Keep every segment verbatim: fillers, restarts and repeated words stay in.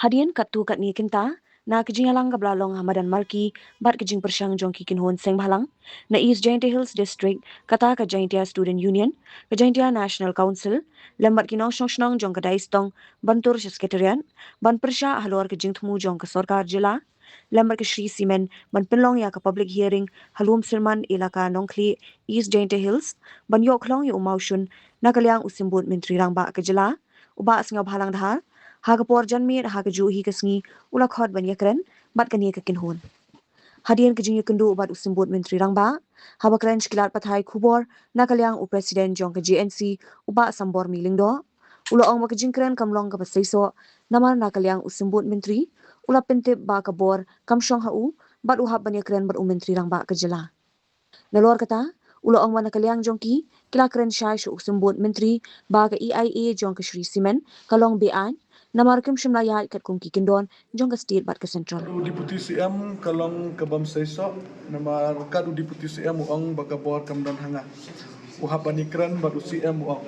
Hadien katto katne kynta, na ka jingïalang kaba la long ha madan Marki bad ka jingpyrshang jong ki kynhun seng bhalang na East Jaintia Hills District, kata ka Jaintia Student Union, ka Jaintia National Council lem bad ki nongshong shnong jong ka Daistong ban tur sha Secretariat ban pyrshah halor ka jingthmu jong ka sorkar jylla lem bad ka Shree Cement ban pynlong ïa ka public hearing ha Lumsyrman, Elaka Nongkhlieh, East Jaintia Hills, ban ïoh khlong ïa u mawshun na ka liang u Symbud Myntri Rangbah ka jylla, u Bah Sniawbhalang Dhar, ha ka por janmiet ha kajuh hi ka sngi u la khot ban ïakren bad kane ka kynhun. Hadien ka jingïakynduh bad u Symbud Myntri Rangbah, haba kren sha ki lad pathai khubor na ka liang u President jong ka J N C, u Bah Sambormi Lyngdoh, u la ong ba ka jingkren kam long kaba seisoh, namar na ka liang u Symbud Myntri u la pyntip ba ka bor kam shong ha u bad u hap ban ïakren bad u Myntri Rangbah ka jylla. Nalor kata, u la ong ba na ka liang jong ki, ki la kren shai sha u Symbud Myntri ba ka E I A jong ka Shree Cement ka long be-aiñ, namar kim shym la ïaid katkum ki kyndon jong ka state bad ka central. U Deputy C M ka long ka bym seisoh, namar kat u Deputy C M u ong ba ka bor kam don ha nga. U hap ban ïakren bad u C M u ong.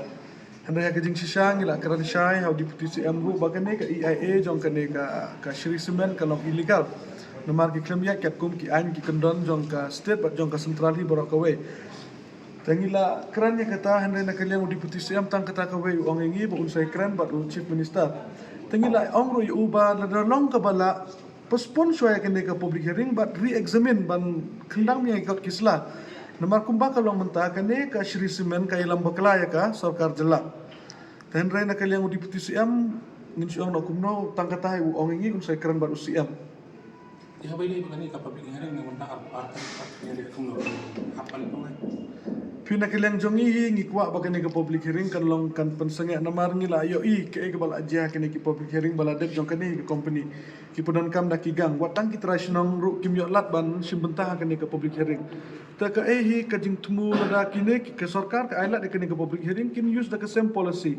Hynrei ha ka jingshisha ngi la kren shai ha u Deputy C M ruh ba kane ka E I A jong kane ka, ka Shree Cement ka long illegal. Namar ki khlem ïaid katkum ki aiñ ki kyndon jong ka state bad jong ka central hi baroh kawei. Te ngi la kren ïa kata, hynrei na ka liang u Deputy C M tang kata kawei u ong ïa ngi ba un sa ïakren bad u Chief Minister. Te ngi la ong ruh ïa u ba lada long kaba lah, postpone shuwa ïa kane ka public hearing bad re-examine ban khyndang biang ïa ki kot ki sla. Namar kumba ka long mynta kane ka Shree Cement ka ïalam bakla ïa ka sorkar jylla. Te hynrei na ka liang u Deputy C M ngin shu ong noh kumno, tang kata hi u ong ïa ngi un sa ïakren bad u C M. Ïa, haba ïaleh ba kane ka public hearing na ka bynta ar, ar, ar, ar, kumno? Hap ban ong, eh? Phi, na ka liang jong ngi hi ngi kwah ba kane ka public hearing kan long, kan pynsangeh, namar ngi la ïohi kaei kaba la jia kane ki public hearing ba la dep jong kane ka company. Ki pyndonkam da ki gang, wat tang ki trai shnong ruh kim ïoh lad ban shim bynta ha kane ka public hearing. Te kaei hi ka jingthmu lada kine ki, ka sorkar ka ai lad ïa kane ka public hearing, kin use da ka same policy.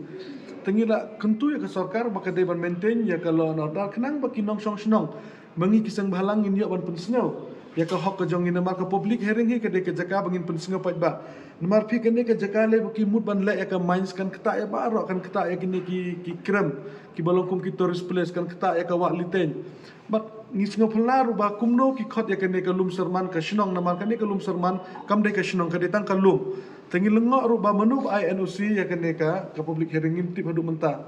Te ngi la kyntu ïa ka sorkar ba ka dei ban maintain ïa ka law and order, khnang ba ki nongshong shnong, ba ngi ki seng bhalang ngin ïoh ban pynsngew ïa ka hok ka jong ngi, namar ka public hearing hi ka dei ka jaka ba ngin pynsngew paidbah. Namar phi, kane ka jaka lei ba ki mut ban leh ïa ka mines kan ktah ïa baroh, kan ktah ïa kine ki, ki krem kiba long kum ki tourist place, kan ktah ïa ka Wah Litein. Bad ngi sngewphylla ruh ba kumno ki khot ïa kane ka Lumsyrman ka shnong, namar kane ka Lumsyrman kam dei ka shnong, ka dei tang ka lum. Te ngi lyngngoh ruh ba mano ba ai N O C ïa kane ka, ka public hearing ngim tip haduh mynta.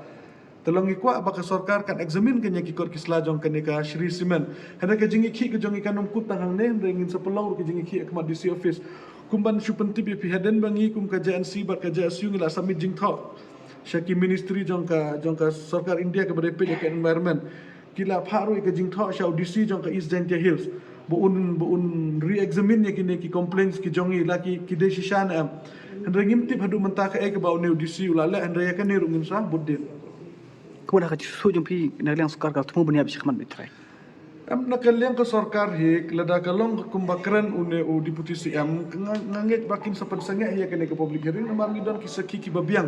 Te long ngi kwah ba ka sorkar kan examine kan ïa ki kot ki sla jong kane ka Shree Cement. Hynrei ka jingïakhih ka jong ngi kan ym kut tang hangne, hynrei ngin sa pynlong ruh ka jingïakhih ha khmat D C office. Kum ban shu pyntip ïa phi, hadien ba ngi kum ka J N C bad ka J S U ngi la submit jingthoh sha ki ministry jong ka, jong ka sorkar India kaba dei peit ïa ka environment. Ki la phah ruh ïa ka jingthoh sha u D C jong ka East Jaintia Hills ba un, ba un re-examine ïa kine ki complaints ki jong ngi, la ki, ki dei shisha ne em. Hynrei ngim tip haduh mynta kaei kaba une u D C u la leh, hynrei ïa kane ruh ngin sa bud dien. Kumno ha ka jingsngewsih jong phi, na ka liang sorkar ka thmu ban ïap sha khmat Myntri? Em, na ka liang ka sorkar hi, lada ka long kumba kren une u Deputy C M, nga, nga ngeit ba kin sa pynsangeh ïa kane ka public hearing, namar ngi don ki sakhi kiba biang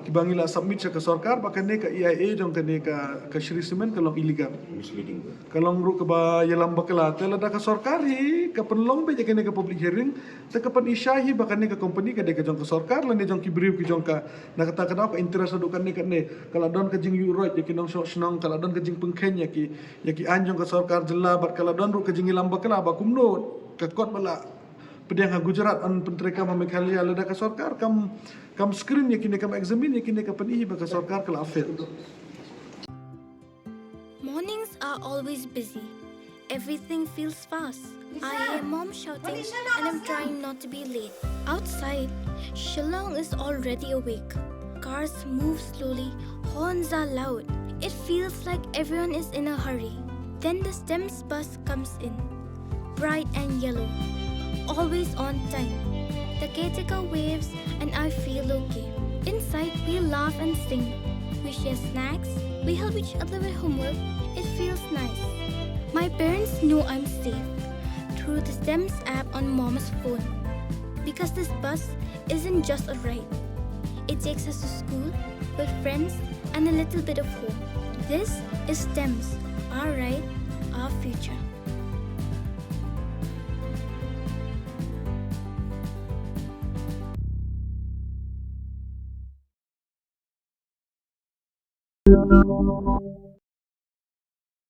kiba ngi la submit sha ka sorkar ba kane ka E I A jong kane ka, ka Shree Cement ka long illegal. Misleading. Ka long ruh kaba ïalam bakla. Te lada ka sorkar hi ka pynlong beit ïa kane ka public hearing, te ka pyni shai hi ba kane ka company ka dei ka jong ka sorkar lane jong ki briew ki jong ka. Na kata ka daw ka interest haduh katne katne. Ka la don ka jingïuhroit ïa ki nongshong shnong, ka la don ka jingpynkheiñ ïa ki, ïa ki aiñ jong ka sorkar jylla, bad ka la don ruh ka jingïalam bakla ba kumno ka kot ba la pdiang ha Gujarat yn pyntreikam ha Meghalaya. Lada ka sorkar kam, kam screen ïa kine, kam examine ïa kine, ka pyni hi ba ka sorkar ka la fail. Mornings are always busy. Everything feels fast. I hear mom shouting and I'm trying not to be late. Outside, Shillong is already awake. Cars move slowly, horns are loud. It feels like everyone is in a hurry. Then the STEMS bus comes in, bright and yellow, always on time. The caretaker waves and I feel okay. Inside, we laugh and sing. We share snacks. We help each other with homework. It feels nice. My parents know I'm safe through the STEMS app on mom's phone. Because this bus isn't just a ride. It takes us to school, with friends, and a little bit of hope. This is STEMS, our ride, our future.